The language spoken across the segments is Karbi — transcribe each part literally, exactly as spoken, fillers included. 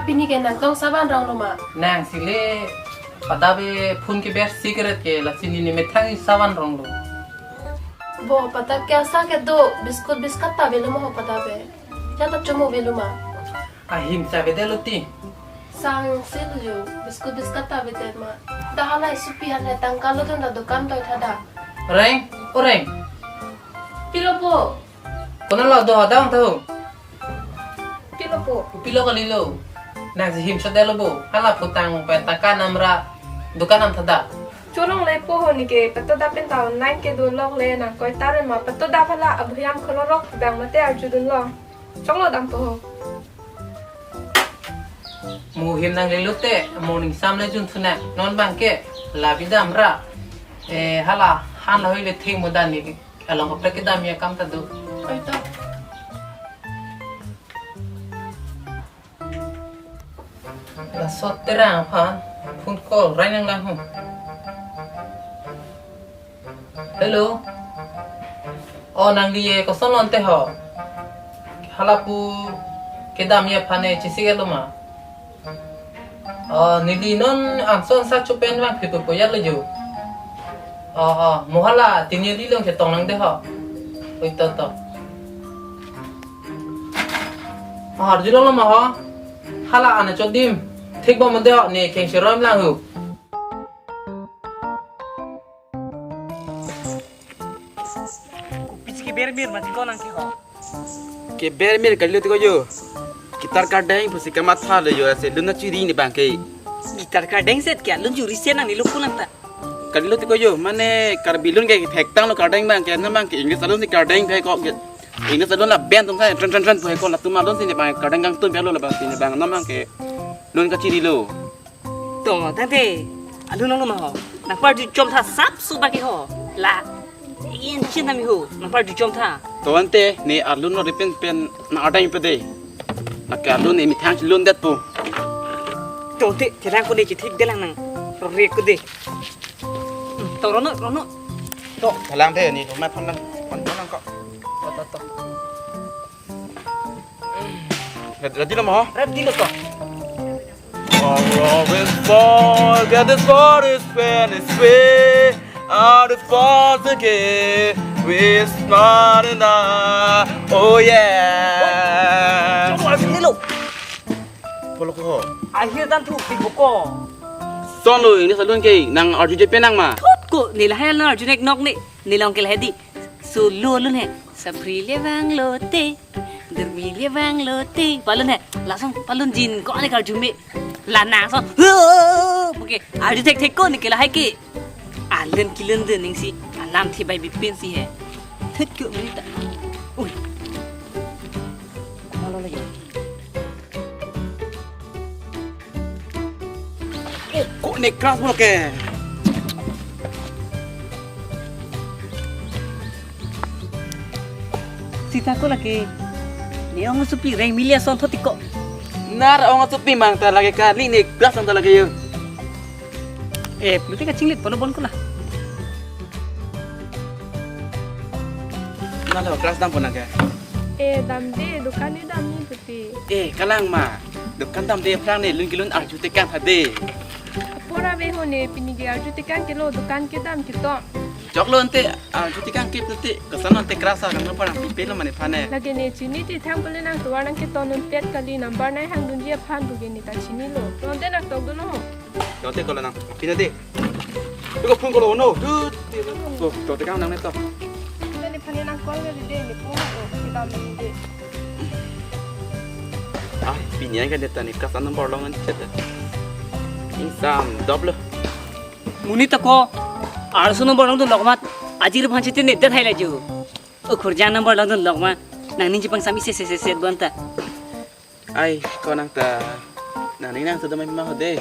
Pini ke nangtong savan rong lo ma? Nang si le pada be phone ke ber cigarette ke lasi neli methang savan rong lo. Bo, pada ke asa ke do, biscuit biscuit ta avelo ma ho pada be? Ya ta chomo avelo ma? Ahim sa avedetlo ti. Sang si lo jo, biscuit biscuit ta avedet ma? Dak halai supi halai tangka lo dun ta dukan toi tha da. Reng, o Reng. Pilo po? Konat lo do hadang tho. Pilo po? Pilo kalilo. Nang si him sodetlo bo. Hala putang pen tangka nam ra dukan nam tha da. Cholongle po ho neke, patoda pen ta online ke do lok le nang koi tare ma, patoda phala abuyam kholorok bang mate arjudun lo. Choklo dam po ho. Mo him nanglelo te, mo ning sam le jun thu nang, non bang ke, labi dam ra. Eh, hala, han la hoi le thing mo dan ni, along kaprek kedam ya kam ta do. Oi to. Laso Terang aphan phone call rai nanglang ho. Hello. O, nangli ye koson lo ante ho? Hala pu kedam ye aphan ne chesik-etlo ma? O, neli non anson sa chupen vang phipo poyat le jo. O, o, mo hala tini li long chetong nang de ho. Oi to to. O, arjulong lo ma ho? Hala ana chodim. Thik bom de ho, ne kheng cherom lang hu. Kopi si keber mir mati ko nang ke ho? Keber mir kalilo ti ko jo. Gitar kardeng pusi kamatha lo jo, ase lun na chiri ni bang ke. Gitar kardeng set kya, lun chiri set nang ni lupu lang ta. Kalilo ti ko jo, mane Karbi lun ke thektang lo kardeng bang ke, na bang ke English alun si kardeng bang ko ke. English alun la band tum sa tren tren tren pu ko, latum alun si ni bang kardeng kangtum belo la bang si ni bang, na bang ke lun kachiri lo. To, tangte, alun nang ma ho. Nang parju chom tha sap su baki ho. La, yen chin nami ho. Nang parju chom tha. To ante, ne alun lo ripen pen na adang pe de. Na ke alun ne methang lun det po. To te, te lang ko de chithik de lang nang. Rore ko de. Hmm, to rono, rono. To, te lang de ni, to ma phone lang. Phone, phone lang ko. To, to, to. Rat, rat dilo ma ho? Rat dilo to. All is forget is what is when it's way. Out of force again, we smart enough. Oh yeah. Chong asli lo. Polo ko ho? Ahir dan thu pik boko. Son lo, English alun ke nang arju je penang ma? Thot ko, ne lahai nang arju nek nok ne. Ne long ke lahai di. Solo alun he. Sapri le vang lote. Dermi le vang lote. Palun he. Langsung palun jin ko ane karju me. Lanang so. Oke. Arju thek thek ko ne ke lahai ke. Alun kilun dun ning si. Alam thi bai bipin si he. Thut ko mita. Ui. Malo lagi. Oh, ko ne crush mo ke. Sita ko lake. Ne ong supi reng milia son thot ti ko. Nar ong supi mang ta lake kali ne crush ang ta lake yo. Eh, berarti kachinglit pono bon ko la. Nalo crush dam pon nang ke. Eh, damde, dukan ni dam ni puti. Eh, kalang ma. Dukan damde aphrang ne lun kelun arju tekang hade. Apor ave ho ne, pini ke arju tekang kelo, dukan kedam ketok. Choklo ante, arju tekang ke puti. Koson ante crush a kang parang pipe lo mane phane. Lake ne chini ti thang pule nang tovar nang keton un pet kali, number nai hang dunji aphan puke ne ta chinilo. To ante nang tok dun ho. Jote ko lo nang. Pina de. Ko phone ko lo no. Du, di, du. Ko, jote kang nang ne to. Neli phone nang call kali de, ne phone ko kita mini de. Ah, pini an kan de ta ne crush number long an chat. Ingsam double. Monit ako. Arloso number longdun lok mat. Ajir phan chete ne den hai la ju. O khurjang number longdun lok ma. Nangning chepang sami se se se se bon ta. Ai, ko nang ta. Nangning nang sudah main mah de.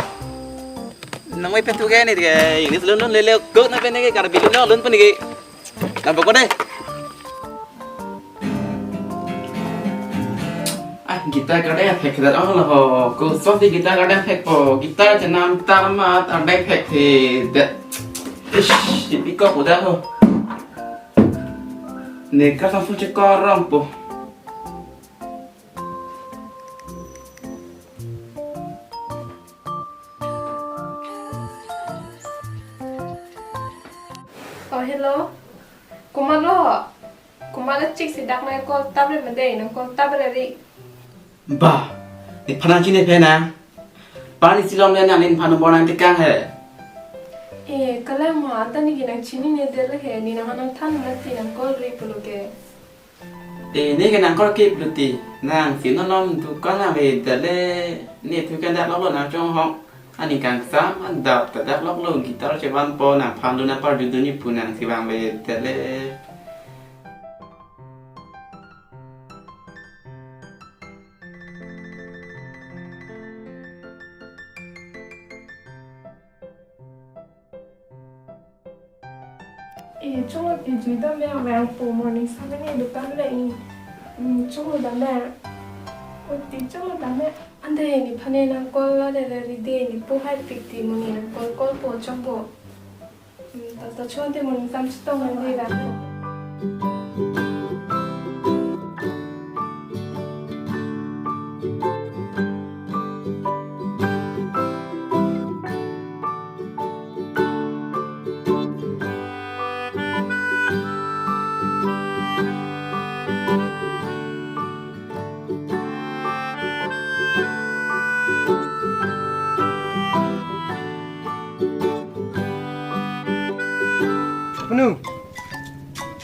Nang mai pen tu ke ni ke. Ini selun lun lele ko na pen ke Karbi lun lun pen ke. Nang boko de. Ai, gitar kardeng phek dat ong lo ho. Ko so di gitar kardeng phek po. Gitar chenam tar ma kardeng phek the det. Ish, di piko ko da ho. Ne ka sa fu che ko rong po. Oh, hello. Komatlo? Komatlo chik si dak nang call tap re made, nang call tap re ri. Bah, nephan nangchinine phe na? Pani silom le nang nephan number nangtekang he. Eh, kalang ma, anta neke nangchinine det le he, ne nang nangthan mati nang call ri pulo ke. Eh, neke nang call ke pulo ti, nangsi non non dukan nang avedet le, ne thu kan dak loklo nang chonghong. Aning kangsam, adap ta dak loklo guitar chevanpo, nangphan dun apar judun ni pu nangsi vang avedet le. Eh, chunglo ti jui dam ya, vangpo, morning seven ni dukan le i. Hmm, chunglo dam ya. Oti chunglo dam ya. Ante nephan ne nang call la de de ri de, nepo hai pik ti mo, ne nang call callpo chokpo. Hmm, ta ta chun te morning sam chetong nang de ra. Punu.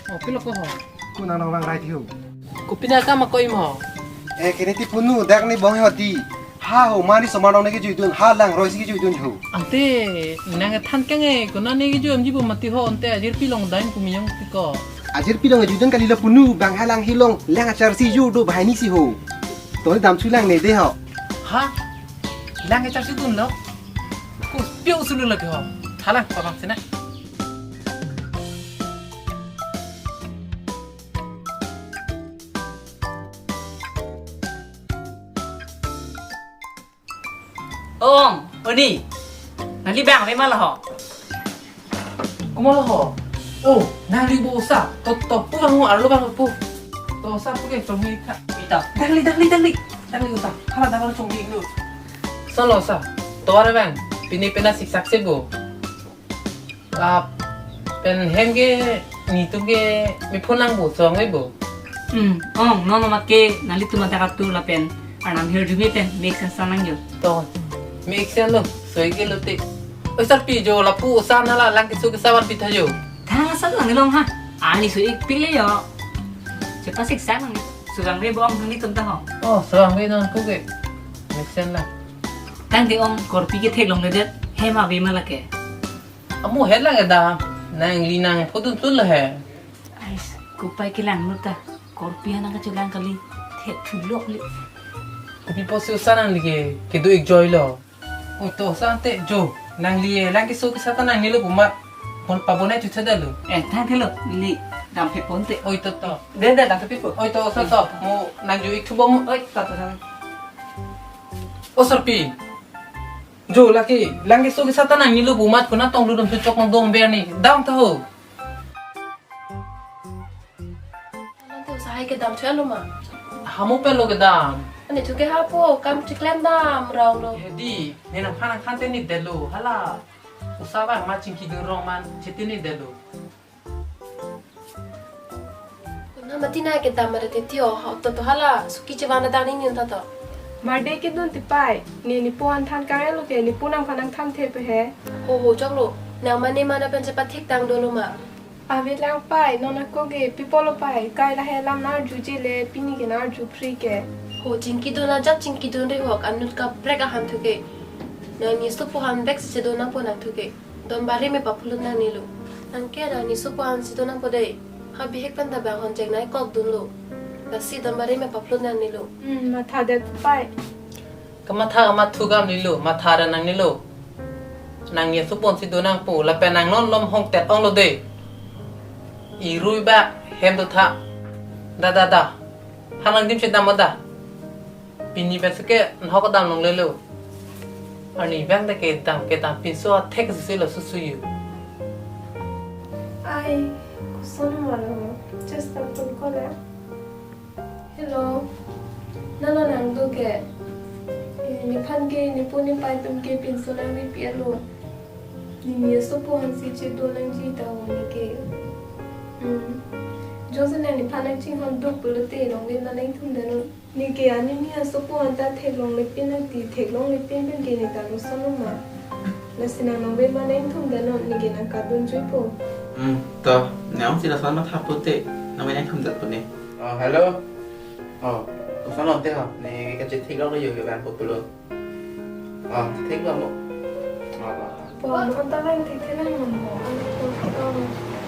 Oh, pilo ko ho? Ko nang nang vang rai ti ho. Kopi na kam ako im ho? Eh, kene ti punu, dak ne bong ho ti. Ha ho, mani somar nong ne kejuidun, ha langroi si kejuidun ho. Ante, nang than keng e, konat ne kejui amji bo mati ho, ante ajirpi long dain kumiyong ti ko. Ajirpi long juidun kalilo punu, bang ha lang hilong, lang acharsi ju do bahai ni si ho. To ne damthu lang ne de ho. Ha? Lang acharsi dunlo? Kus piu sulu lagi ho. Halang, pamang sina. Ong, oni. Nangli bang ave ma la ho? Komat la ho? Oh, nangli bo osa. To, to, pu bang ho, arlo bang pu. To osa pu ke chonghi kha. Ita. Dangli, dangli, dangli. Dangli osa. Hala dangli chonghi lu. Solo osa. To are bang. Pini pena siksak se bo. Lapen hem ke netum ke me phone lang bo, song e bo. Hmm, ong, non mat ke nanglitum adak atur lapen arnam hirjume pen me-ik sen sang nang jo. To, me-ik sen lo, soi ke lo te. Oi sarpi jo, lapu osa nala lang keso kesa vanpi tha jo. Thang asap lang long ha. Ani soi-ik pik le jo. Chepa sik sang nang. Suvang re bong nanglitum ta ho. Oh, suvang re non ko ke. Me-ik sen la. Tangte ong, korpi ke theklongledet. Hem ave ma la ke. Amu het lang kedam, nangli nang phodun tun lo he. Ais, kopai kelang lo ta, korpi ha nang kachelang kali, thet thulok li. Kopi pusi osa nangli ke, kedo-ik joi lo. Oi to, osa ante jo, nangli lang keso kesa ta nangnelo pu mat, pon pabonai tu theda lo. Eh, thang thelo, neli dam phe ponte. Oi to to. De, de, dam phe po. Oi to, osa to, mo nang jo-ik thu bom. Oi, to, to, to. O sarpi. Jo, lake, lang keso kesa ta nangnelo pu mat konat tong ludom chok nang dong ber ni. Dam ta ho. Nang tu sahai kedam chua lo ma. Hamo pen lo kedam. Ani chu ke hapo, kam chiklem dam rong lo. Hedi, ne nangphan nangthan te ne det lo, hala. Osa bang ma chingki dun rong man, chete ne det lo. Konat mati na kedam mara titi o, ha to to hala, suki chevan dang ni nyun ta to. Marde kedun tipai, ne nepo an than kang lo ke, nepo nangphan nangthan the pe he. Ho ho choklo, nang mane mana pen chepathik tang dolo ma. Ave lang pai, non ako ke, pi pulo pai, kai la he lam nang arjuje le, pini ke nang arju phri ke. Ho chingki dun ajat chingki dun re hok, anut kaprek ahan thu ke. Nangni sopo han bek si chedo nangpo nang thu ke. Donbari me paphulut nangnelo. Nang ke nangni sopo han si do nangpo dei. Ha bihek pen ta bang hon cheng nai kok dunlo. Lasi donbari me paphulut nangnelo. Hmm, matha det pai. Kamatha kamathu kam nelo, matha ra nangnelo. Nangni sopo han si do nangpo, lapen nang non lom hong tet ong lo dei. Irui ba hem do tha. Da da da. Hanang dim chedam da. Pini pen seke nhok dam longlelo. Arni bang ta kedam kedam pinso athek si lo susuyu. Ai, koson ma lo. Just a phone call, eh. Hello. Nalo nang do ke. Eh, nephan ke, nepo nepai pen ke pinso nang ri pi alo. Nini asopo aphansi chedon nangji ta o neke. Hmm. Jongsi nang nephan nangchinghon duk pulote nonke ma nangthum dun non. Neke anini asopo aphan ta theklongle pin nangti, theklongle pin pen ke ne ta koson ma. Lasi nang nonke ma nangthum dun non, neke nang kadun juipo. Hmm, to, ne ong si lason matha pute, nang ma nangthum dun pune. Oh, hello. Oh, koson lote ho, ne kachethek longlo yo ke bang populo. Oh, thek lo mo. Oh, oh, oh. Po, mo anta bang thekthelang mo, ano po, po.